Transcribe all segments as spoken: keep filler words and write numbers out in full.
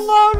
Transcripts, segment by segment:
ᐆ,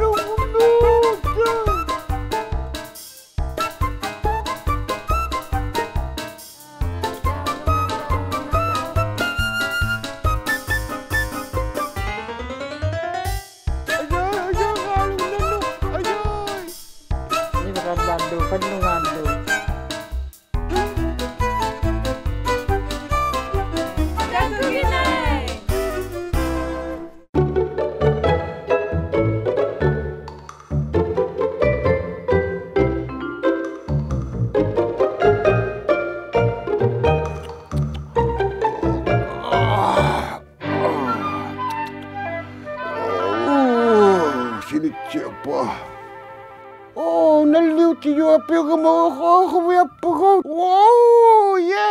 ᓯᓂᑦᓯᐊᑉᐸ. ᐆ, ᓇᓪᓕᐅᑎᔪᐊᐱᐅᒐᒪ, ᐆ, ᖁᕕᐊᑉᐸᒍ. ᐆ, ᔭ,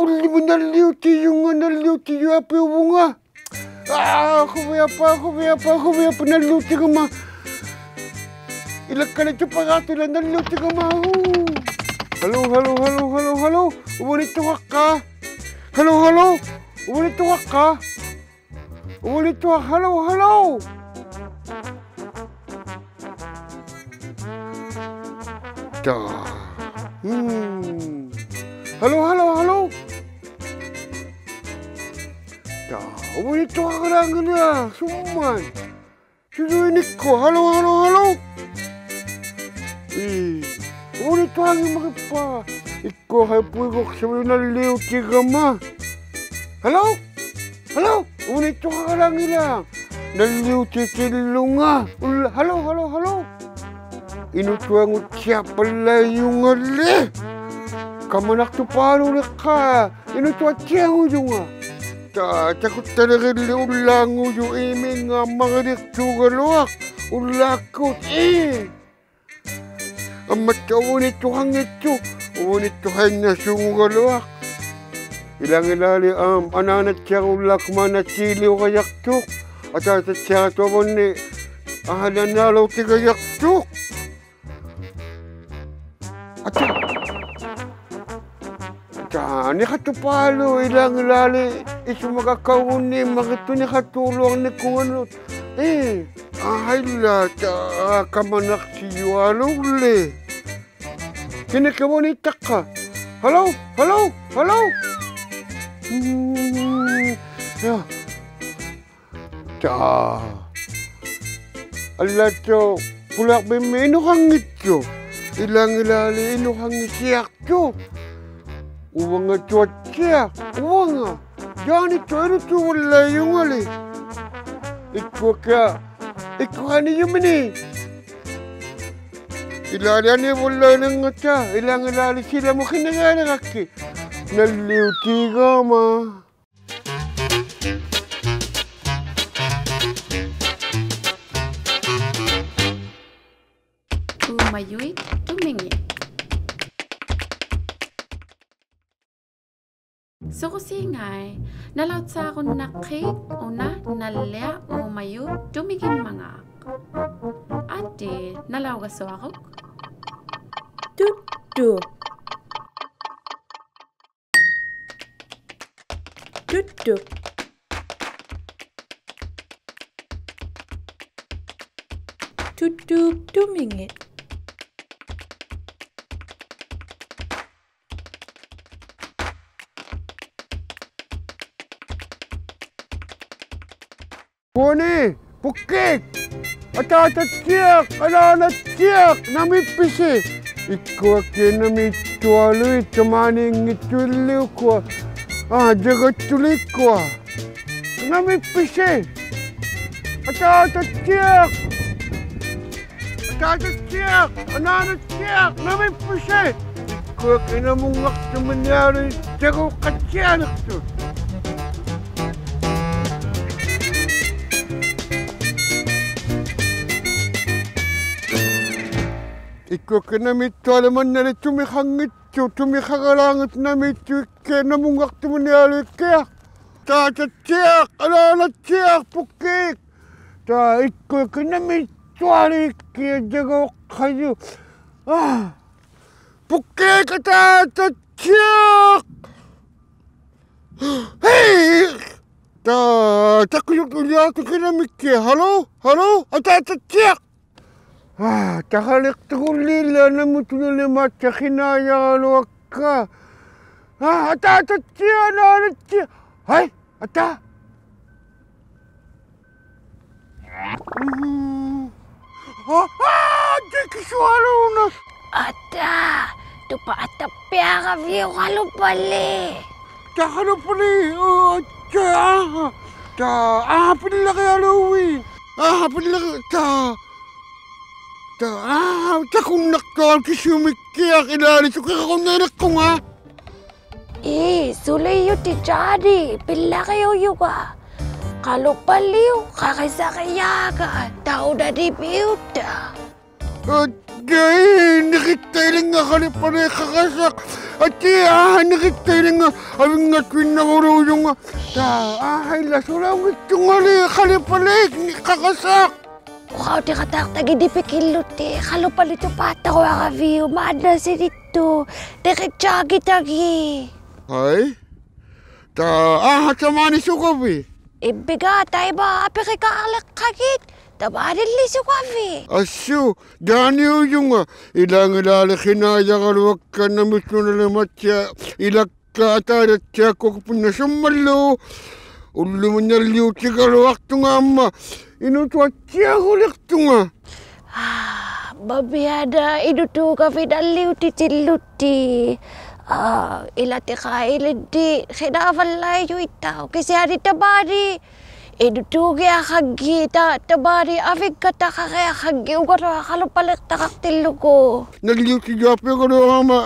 ᐅᓪᓕᒧᑦ ᓇᓪᓕᐅᑎᔪᖓ, ᓇᓪᓕᐅᑎᔪᐊᐱᐅᕗᖓ. ᐋ, ᖁᕕᐊᑉᐸ, ᖁᕕᐊᑉᐸ, ᖁᕕᐊᑉᐸ, ᓇᓪᓕᐅᑎᒐᒪ. ᐃᓚᒃᑲᓐᓂ ᑐᐸᕋᖅᑐᓪᓗ ᓇᓪᓕᐅᑎᒐᒪ. ᐆ. Hello, hello, hello, hello, hello. ᐅᕙᓃᑦᑐᖃᖅᑲ? Hello, hello. ᐅᕙᓃᑦᑐᖃᖅᑲ? ᐅᕙᓃᑦᑐᖃᖅ, hello, hello. ᑕ. ᒻᒻ. Hello, hello, hello. ᑕ. ᐅᕙᓃᑦᑐᖃᕋᓛᖏᓛ, ᓱᒻᒪᑦ. ᓱᓱᐃᓂᒃᑯ, hello, hello, hello. ᐄ, ᐅᕙᓃᑦᑐᖃᖏᒻᒪᕆᑉᐸ. ᐃᒃᑯᐊ ᖃᐃ ᐳᐃᒍᖅᓱᓕ ᓇᓪᓕᐅᑎᒐᒪ. Hello? Hello? ᐅᕙᓃᑦᑐᖃᕋᓛᖏᓛ. ᓇᓪᓕᐅᑎᑎᓪᓗᖓ. ᐅᓪᓛ, hello, hello, hello. ᐃᓄᑐᐊᖑᑦᓯᐊᑉᐸᓪᓚᐃᔪᖓᓕ. ᑲᒪᓇᖅᑐᐹᓘᓕᖅᑲ. ᐃᓄᑐᐊᑦᓯᐊᖑᔪᖓ. ᑕ, ᑕᑯᑦᑕᓕᕆᓪᓕ ᐅᓪᓛᖑᔪᖅ ᐃ ᒥᙶᒻᒪᕆᓕᖅᑑᒐᓗᐊᖅ. ᐅᓪᓛᒃᑯᑦ ᐄ. ᐊᒻᒪᑦᑕᐅᖅ ᐅᕙᓃᑦᑐᖃᙱᑦᑐᖅ, ᐅᕙᓃᑦᑐᖃᐃᓐᓇᓲᖑᒐᓗᐊᖅ. ᐃᓚᖏᓛᓕ, ᐊᒻ, ᐊᓈᓇᑦᓯᐊᕈᓪᓛᒃᑯᒪ ᓇᑦᓯᓕᐅᒐᔭᖅᑐᖅ, ᐊᑖᑕᑦᓯᐊᕋᑐᐊᕙᓐᓂ ᐊᕼᐊᓕᐊᓇᓚᐅᑎᒐᔭᖅᑐᖅ. ᐊᑕ. ᑕ, ᓂᖃᑐᐹᓗᒃ ᐃᓚᖏᓛᓕ ᐃᓱᒪᒐᒃᑲᐅᒍᓐᓃᒻᒪᕆᑦᑐᖅ ᓂᖃᑑᓗᐊᕐᓂᑯᖓᓄᑦ. ᐄ, ᐊᕼᐊᐃᓛ, ᑕ, ᑲᒪᓇᖅᓯᔪᐊᓘᓕ. ᑭᓇᑭᐊᕙᓃᑦᑕᖅᑲ? Hello, hello, hello. ᒻᒻ, ᔭ. ᑕ. ᐊᓪᓛᑦᑕᐅᖅ ᐳᓛᕐᕕᒻᒥ ᐃᓄᖃᙱᑦᑐᖅ. ᐃᓚᖏᓛᓕ ᐃᓄᖃᙱᑦᓯᐊᖅᑐᖅ. ᐅᕙᖓ ᑐᐊᑦᓯᐊᖅ, ᐅᕙᖓ. ᔮᓂᑦᑐᖅ ᐃᓗᑑᕙᓪᓚᐃᔪᖓᓕ. ᐃᒃᑯᐊᑭᐊᖅ, ᐃᒃᑯᐊᖅ ᓂᔪᒥᓂ. ᐃᓛᓕ ᐊᓃᕗᓪᓚᐃᓕᖓᑕ, ᐃᓚᖏᓛᓕ ᓯᓚᒧᑦ ᕿᓂᕆᐊᓕᕋᒃᑭᑦ. ᓇᓪᓕᐅᑎᒐᒪ. ᐆᒪᔪᐃᑦ ᑐᒥᖏᑦ. ᓱᕈᓰᖓᐃ, ᓇᓚᐅᑦᓵᕈᓐᓇᖅᑮᑦ ᐅᓇ ᓇᓪᓕᐊ ᐆᒪᔪᑦ ᑐᒥᒋᖕᒪᖔᖅ. ᐊᑏ ᓇᓚᐅᒐᓱᐊᕈᒃ. ᑐᒃᑐᒃ. ᑐᒃᑐᒃ. ᑐᒃᑐᒃ ᑐᒥᖏᑦ. ᐳᓂ, ᐳᑭᒃ, ᐊᑖᑕᑦᓯᐊᖅ, ᐊᓈᓇᑦᓯᐊᖅ, ᓇᒥᑉᐱᓯ? ᐃᒃᑯᐊᑭᐊᖅ ᓇᒦᑦᑐᐊᓗᐃᑦ, ᑕᒫᓃᙱᑦᑐᐃᓪᓕᐅᒃᑯᐊ. ᐋ, ᔭᒐᑦᑐᓕᒃᑯᐊ. ᓇᒥᑉᐱᓯ? ᐊᑖᑕᑦᓯᐊᖅ. ᐊᑖᑕᑦᓯᐊᖅ, ᐊᓈᓇᑦᓯᐊᖅ, ᓇᒥᑉᐱᓯ? ᐃᒃᑯᐊᑭᐊᖅ ᓇᒧᙵᖅᑐᒥᓂᐊᓗᐃᑦ ᔭᒐᐅᖃᑦᓯᐊᓕᖅᑐᑦ. ᐃᒃᑯᐊᑭᐊᖅ ᓇᒦᑦᑐᐊᓗᐃᑦ ᒪᓐᓇᓕ ᑐᒥᖃᙱᑦᑐᖅ, ᑐᒥᖃᕋᓛᙱᑦᑐᖅ ᓇᒦᑦᑐᐃᒃᑭᐊᖅ ᓇᒧᙵᖅᑐᒥᓂᐊᓗᐃᒃᑭᐊᖅ. ᐊᑖᑕᑦᓯᐊᖅ, ᐊᓈᓇᑦᓯᐊᖅ, ᐳᑭᒃ. ᑕ, ᐃᒃᑯᐊᑭᐊᖅ ᓇᒦᑦᑐᐊᓗᐃᑦ ᑭᐊ ᔭᒐᐅᖃᔪᖅ. ᐋ. ᐳᑭᒃ, ᐊᑖᑕᑦᓯᐊᖅ. ᕼᐃ! ᑕ, ᑕᑯᔪᖅ ᐅᓕᐊᖅᑐᖅ ᑭᓇᒥᒃᑭᐊᖅ. ᕼᐊᓗ, ᕼᐊᓗ, ᐊᑖᑕᑦᓯᐊᖅ. ᐋ, ᑕᖃᓕᖅᑐᒍᓪᓕ ᐃᓛ ᓇᒥᑐᓇᓕᒪᑦᓴᖅ ᕿᓇᔭᕋᓗᐊᒃᑲ. ᐋ, ᐊᑖᑕᑦᓯᐊᖅ, ᐊᑖᑕᑦᓯᐊᖅ. ᕼᐊᐃ, ᐊᑖ. ᒻᒻ. ᐋ, ᐋ, ᑎᑭᓱᐊᓘᓇ. ᐊᑖ, ᑐᐸ ᐊᑕᐱᐊᕋᕕᐅᒃ ᖃᓗᐸᓕ. ᑕ ᖃᓗᐸᓕ, ᐋ, ᑕ, ᐋ, ᑕ, ᐋ, ᐱᓪᓚᕆᐊᓘᕕᑦ. ᐋ, ᐱᓪᓚᕆ, ᑕ. ᑕ, ᐋ, ᑕᑯᓐᓇᖅᑐᐊᖅ ᑭᓱᒥᒃᑭᐊᖅ ᐃᓛᓕ ᓱᑭᕋᒍᓐᓇᐃᓕᖅᑯᖓ. ᐄ, ᓱᓕᔪᑎᑦ ᔮᓂ, ᐱᓪᓚᕆᐅᔪᖓ. ᖃᓗᐸᓕᐅᒃ, ᖃᕆᓴᕆᔭᖓ, ᑕᐅᓇᓂᒥᐅᑕ. ᐊᑏ, ᓂᑭᑦᑕᐃᓕᖓ ᖃᓕᐸᓕ ᖃᕆᓴᖅ. ᐊᑏ, ᐋ, ᓂᑭᑦᑕᐃᓕᖓ, ᐊᕕᙵᑐᐃᓐᓇᕈᓘᔪᖓ. ᑕ, ᐋ, ᕼᐊᐃᓛ ᓱᓚᐅᙱᑦᑐᖓᓕ ᖃᓕᐸᓕ ᖃᕆᓴᖅ. ᐅᖃᐅᑎᖃᑦᑕᖅᑕᒋᑦ ᓂᐱᑭᓪᓗᑎᑦ, ᖃᓗᐸᓕ ᑐᐸᑦᑕᕈᐊᕋᕕᐅᒃ, ᒫᓐᓇᓯᓕᑦᑐᖅ, ᓂᑭᑦᔮᖅᑭᑕᒋᑦ. ᕼᐊᐃ? ᑕ, ᐋ, ᑕᒫᓂ ᓱᒐᕕᑦ? ᐃᕝᕕᖓ ᑕᐃᒪ ᐊᐱᕆᒑᓕᖅᑲᒋᑦ, ᑕᒫᓂᓕ ᓱᒐᕕᑦ. ᐊᓱ, ᔮᓂᐅᔪᖓ, ᐃᓛᖏᓛᓕ ᕿᓇᔭᕋᓗᐊᒃᑲ ᓇᒥᑐᓇᓕᒪᑦᓴᖅ ᐃᓚᒃᑲ ᐊᑖᑕᑦᓯᐊᒃᑯᒃ ᐱᓇᓱᒻᒪᓪᓗ, ᐅᓪᓗᒥ ᓇᓪᓕᐅᑎᒐᓗᐊᖅᑐᖓ ᐊᒻᒪ ᐃᓄᑐᐊᑦᓯᐊᖑᓕᖅᑐᖓ. ᐋ, ᒪᒥᐊᓇ ᐃᓄᑑᒐᕕᑦ ᓇᓪᓕᐅᑎᑎᓪᓗᑎᑦ. ᐋ, ᐃᓚᑎᖃᐃ ᐃᓕᓐᓂ ᕿᓇᕙᓪᓚᐃᔪᐃᑦᑕᐅᖅ ᑭᓯᐊᓂ ᑕᒫᓂ ᐃᓄᑑᒋᐊᖃᙱᑕ, ᑕᒫᓂ ᐊᕕᙵᑕᖃᕆᐊᖃᙱ ᐅᒐᓗᐊᖅ ᖃᓗᐸᓕᖅᑕᖃᖅᑎᓪᓗᒍ. ᓇᓪᓕᐅᑎᔪᐊᐱᒐᓗᐊᕋᒪ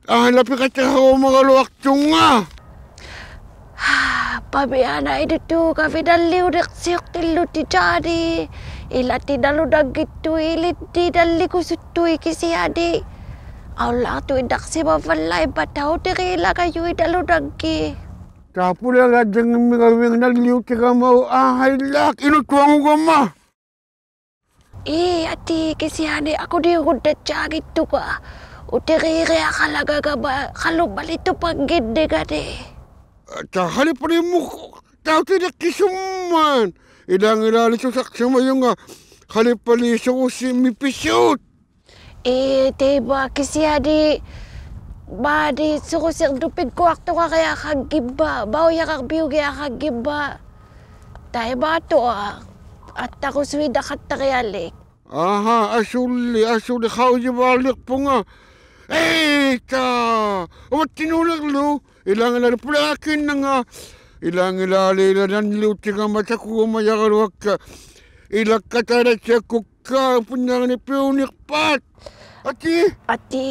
ᐊᕼᐊᐃᓛ ᐱᖃᑎᖃᕈᒪᒐᓗᐊᖅᑐᖓ. ᐋ, ᒪᒥᐊᓇ ᐃᓄᑑᒐᕕᑦ ᓇᓪᓕᐅᑎᑦᓯᐅᖅᑎᓪᓗᑎᑦ ᔮᓂ. ᐃᓚᑎᑦ ᓇᓗᓇᙱᑦᑐᐃᑦ ᐃᓕᓐᓂ ᓇᓪᓕᒍᓱᑦᑐᐃᑦ ᑭᓯᐊᓂ. ᐊᐅᓪᓛᖅᑐᐃᓐᓇᖅᓯᒪᕙᓪᓚᐃᒻᒪᑕ ᐅᑎᕆᓚᒐᔪᐃᑦ ᓇᓗᓇᙱ. ᑕ ᐳᓕᕋᔾᔭᙱᒻᒥᒐᕕᑦ ᓇᓪᓕᐅᑎᒐᒪ ᐊᕼᐊᐃᓛ ᐃᓄᑐᐊᖑᒐᒪ. ᐄ, ᐊᑏ ᑭᓯᐊᓂ ᐊᑯᓂᐅᒍᓐᓇᑦᓯᐊᙱᑦᑐᖓ. ᐅᑎᕆᕆᐊᖃᓚᒐᒐᒪ ᖃᓗᐸᓕ ᑐᐸᙱᓐᓂᖓᓂ. ᑕ ᖃᓕᐸᓕᒧᑦ ᑕᐅᑎᓕᖅᑭᒃ ᓱᒻᒪᑦ. ᐃᓛᖏᓛᓕ ᓱᓴᖅᓯᒪᔪᖓ ᖃᓕᐸᓕ ᓱᕈᓯᕐᒥ ᐱᓲᑦ. ᐄ, ᑕᐃᒪ ᑭᓯᐊᓂ ᒫᓂ ᓱᕈᓯᕐᓄᑦ ᐱᙳᐊᖅᑐᖃᕆᐊᖃᙱᒻᒪᑦ, ᒪᐅᔭᕋᕐᒥᐅᒋᐊᖃᙱᒻᒪᑦ. ᑕᐃᒪᑐᐊᖅ ᐊᑦᑕᕈᓱᐃᓐᓇᖃᑦᑕᕆᐊᓕᒃ. ᐊᕼᐊ, ᐊᓱᓕ, ᐊᓱᓕ ᖃᐅᔨᕚᓪᓕᖅᐳᖓ. ᐄ, ᑕ, ᐅᕙᑦᑎᓄᓕᕐᓗ. ᐃᓛᖏᓛᓕ ᐳᓛᕆᐊᖃᓐᓇᖓ. ᐃᓛᖏᓛᓕ ᐃᓛ ᓇᓪᓕᐅᑎᒐᒪ ᑕᑯᒍᒪᔭᕋᓗᐊᒃᑲ. ᐃᓚᒃᑲ ᐊᑖᑕᑦᓯᐊᒃᑯᒃᑲ ᐅᕝᕙᓐᓇᖓᓂ ᐱᐅᓂᖅᐸᑦ. ᐊᑏ. ᐊᑏ.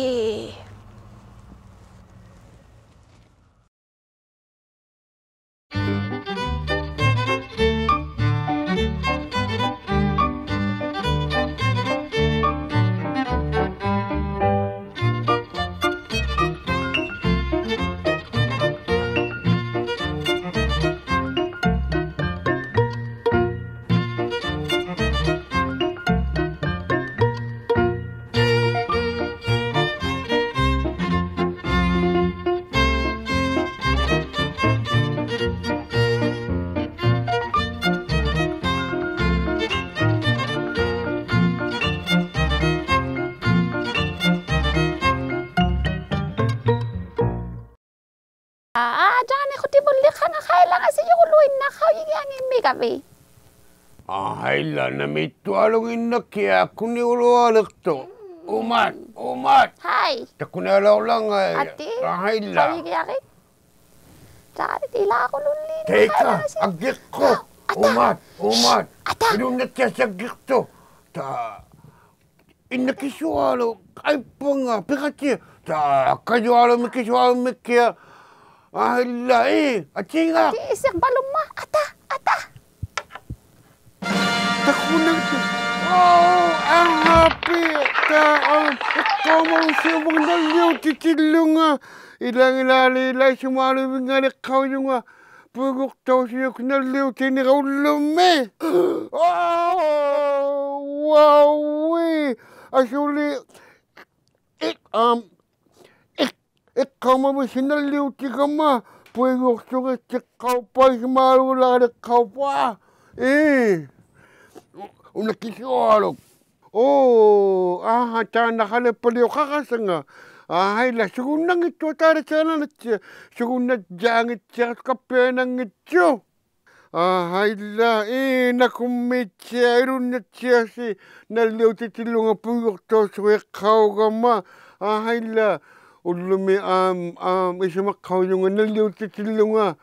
ᐋ, ᔮᓂ ᖁᑎᒧᓪᓕ ᖃᖓ ᖃᐃᓚᖓᓯ ᔪᓗᐃᓐᓇᖅ ᖃᐅᔨᒋᐊᙱᒻᒥᒐᕕᑦ. ᐊᕼᐊᐃᓛ ᓇᒦᑦᑐᐊᓗᖏᓐᓇᒃᑭᐊᖅ ᖁᓂᐅᓗᐊᓕᖅᑐᖅ. ᐅᒪᑦ, ᐅᒪᑦ. ᕼᐊᐃ. ᑕᑯᓂᐊᓚᐅᓚᖓᐃ. ᐊᑏ. ᐊᕼᐊᐃᓛ. ᖃᐅᔨᒋᐊᕆᑦ. ᔮᓂ ᐃᓛᑯᓗᓪᓕ ᑕᐃᑲ, ᖃᐃᓚᖓᓯ. ᐊᒡᒋᖅᑯᖅ. ᐊᑖ. ᐅᒪᑦ, ᐅᒪᑦ. ᐊᑖ. ᐃᓄᓐᓇᑦᓯᐊᖅᓯ ᐊᒡᒋᖅᑐᖅ. ᑕ. ᐃᓐᓇ ᑭᓱᐊᓗᒃ, ᐊᐃᑉᐸᖓ, ᐱᖃᑎ, ᑕ, ᑲᔪᐊᓗᒻᒥᒃ ᑭᓱᐊᓗᒻᒥᒃᑭᐊᖅ. ᐊᕼᐊᐃᓛ, ᐄ, ᐊᑏᖓ. ᑏ ᐃᓯᕐᒪᓗᒻᒪᑦ, ᐊᑖ, ᐊᑖ. ᑕᑯᓇᖅ, ᐆ, ᐊᕼᐊᐱ, ᑕ, ᐊ, ᐃᖅᑲᐅᒪᕕᓯ ᐅᕙᖓ ᓇᓪᓕᐅᑎᑎᓪᓗᖓ, ᐃᓛᖏᓛᓕ ᐃᓚᐃᓱᒫᓗᕕᖓᓕ ᖃᐅᔪᖓ, ᐳᒍᖅᑕᐅᓯᐅᒃ ᓇᓪᓕᐅᑎᓂᕋ ᐅᓪᓗᒥ. ᐆ, ᐅᐊᐅ, ᐊᓱᓕ, ᐃᒃ, ᐊᒻ, ᐃᒃ, ᐃᖅᑲᐅᒪᕕᓯ ᓇᓪᓕᐅᑎᒐᒪ, ᐳᐃᒍᖅᑐᕆᑦᓯᖅᑲᐅᑉᐸᑦ ᐃᒪᓗᓚᕆᖅᑲᐅᑉᐸᑦ. ᐄ. ᐅᓇ ᑭᓱᐊᓗᒃ. ᐆ, ᐊᕼᐊ, ᑖᓐᓇ ᖃᓕᑉᐸᓕᐅᖅ ᖃᕋᓴᖓ. ᐊᕼᐊ, ᐃᓛ ᓱᒍᓐᓇᙱᑦᑐᖅ ᑖᓕᓴᓇᓇᑦᓯᐊ. ᓱᒍᓐᓇᔾᔮᙱᑦᓯᐊᖅ ᑲᑉᐱᐊᓇᙱᑦᑐᖅ. ᐊᕼᐊ, ᐃᓛ, ᐄ, ᓇᑯᕐᒦᑦᓯᐊᖅ ᐃᓗᓐᓇᑦᓯᐊᓯ ᓇᓪᓕᐅᑎᑎᓪᓗᖓ ᐳᐃᒍᖅᑕᐅᓱᕆᖅᑲᐅᒐᒪ. ᐊᕼᐊ, ᐃᓛ, ᐅᓪᓗᒥ, ᐊᒻ, ᐊᒻ, ᐃᓱᒪᖅᑲᐅᔪᖓ ᓇᓪᓕᐅᑎᑎᓪᓗᖓ.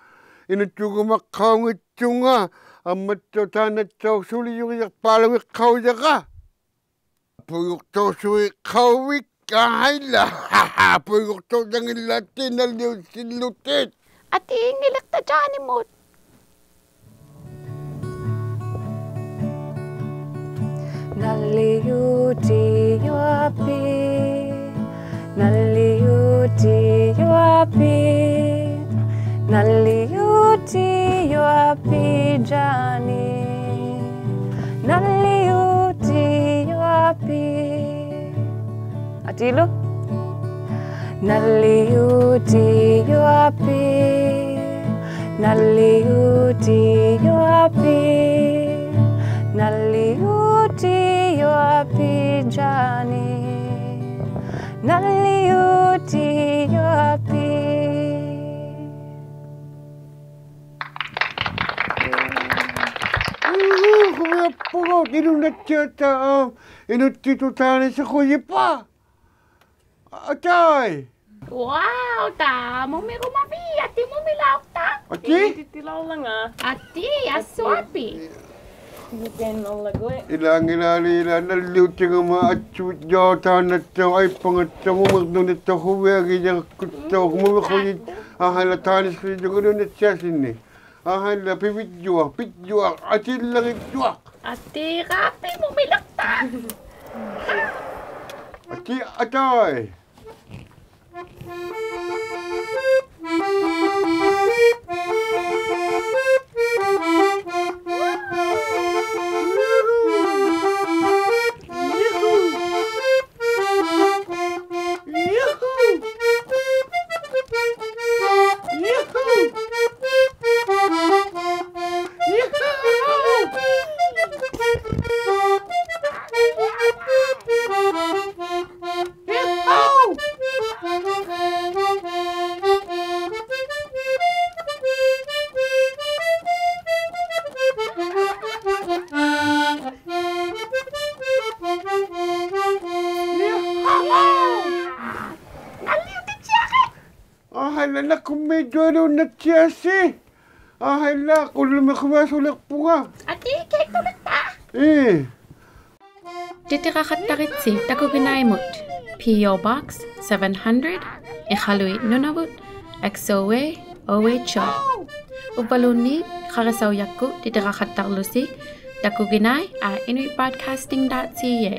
ᐃᓄᑦᑑᒐᒪᖅᑲᐅᙱᑦᑐᖓ. ᐊᒻᒪᑦᑕᐅᖅ ᑖᓐᓇᑦᑕᐅᖅ ᓱᓕᔪᕆᔭᖅᐹᓗᕆᖅᑲᐅᔭᕋ. ᐳᐃᒍᖅᑕᐅᓱᕆᖅᑲᐅᕕᒃ, ᐊᕼᐊ, ᐃᓛ. ᐳᐃᒍᖅᑕᐅᔭᙱᓚᑦᑎ ᓇᓪᓕᐅᑎᑎᓪᓗᑎᑦ. ᐊᑏ ᐃᙱᓕᖅᑕ ᔮᓂᒧᑦ. ᓇᓪᓕᐅᑎᔪᐊᐱᒃ, ᔮᓂ. ᓇᓪᓕᐅᑎᔪᐊᐱᒃ. ᐊᑏᓗ. ᓇᓪᓕᐅᑎᔪᐊᐱᒃ, ᓇᓪᓕᐅᑎᔪᐊᐱᒃ, ᓇᓪᓕᐅᑎᔪᐊᐱᒃ ᔮᓂ, ᓇᓪᓕᐅᑎᔪᐊᐱᒃ. ᖁᕕᐊᑉᐳᒍᑦ, ᐃᓗᓐᓇᑦᓯᐊᑕ, ᐋ, ᐃᓄᑦᑎᑐᑦ ᑖᓂ ᓱᖁᔨᑉᐸ. ᐊᑏ. Wow, ᑕ, ᒧᒥᕈᒪᕖᑦ, ᐊᑏ ᒧᒥᓚᐅᖅᑕ. ᐊᑏ? ᑎᑎᓚᐅᕐᓚᖓ. ᐊᑏ, ᐊᓱᐊᐱᒃ. ᐃᓚᖏᓚᓕ ᐃᓛ ᓇᓪᓕᐅᑎᒐᒪ ᐊᑦᓱᑦᔭᐅᑖᓐᓇᑦᑕᐅᖅ ᐊᐃᑉᐸᖓᑦᑕᐅᖅ ᒧᒥᕐᓄᓂᑦᑕᐅᖅ ᖁᕕᐊᒋᔭᒃᑯᑦᑕᐅᖅ ᒧᒥᖁᔨ ᐊᕼᐊ ᐃᓛ ᑖᓂ ᓱᓕᔪᖓ ᐃᓄᓐᓇᑦᓯᐊᓯᓐᓂᒃ. ᐊᕼᐊ ᐃᓛ ᐱᕕᔾᔪᐊᖅ, ᐱᔾᔪᐊᖅ, ᐊᑏᓪᓚᕆᔾᔪᐊᖅ. ᐊᑏ ᖃᐱ ᒧᒥᓚᐅᖅᑕ. ᐊᑏ ᐊᑕᐃ. ᐊᕼᐊ ᐃᓛ ᓇᑯᕐᒦᔪᐊᓘᓐᓇᑦᓯᐊᓯ. ᐊᕼᐊ ᐃᓛ ᐅᓪᓗᒥ ᖁᕕᐊᓱᓕᖅᐳᖓ. ᐊᑏ ᑭᒃᑐᓕᖅᑕ. ᐄ. ᑎᑎᕋᖃᑦᑕᕆᑦᓯ ᑕᑯᒋᓇᐃᒧᑦ, P O Box seven hundred, ᐃᖃᓗᐃᑦ ᓄᓇᕗᑦ, X O A, O H O. ᐅᕝᕙᓘᓐᓃᑦ ᖃᕆᓴᐅᔭᒃᑯᑦ ᑎᑎᕋᖃᑦᑕᕐᓗᓯ takuginai at inuitbroadcasting dot C A.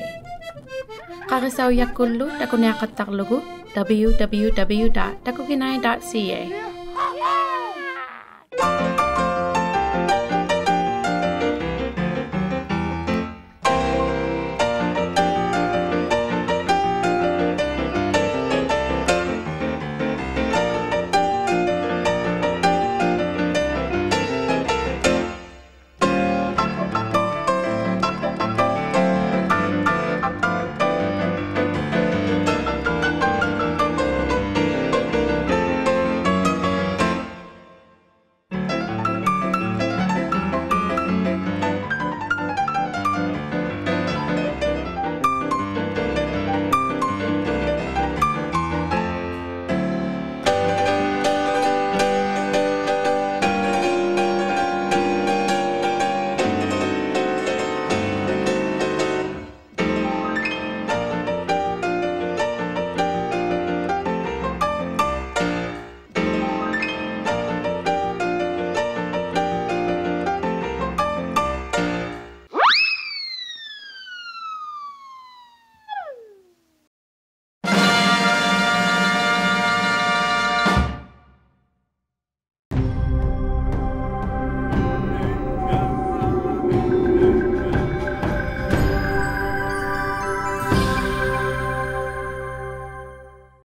ᖃᕆᓴᐅᔭᒃᑯᓪᓗ ᑕᑯᓂᐊᖃᑦᑕᕐᓗᒍ W W W dot takuginai dot C A.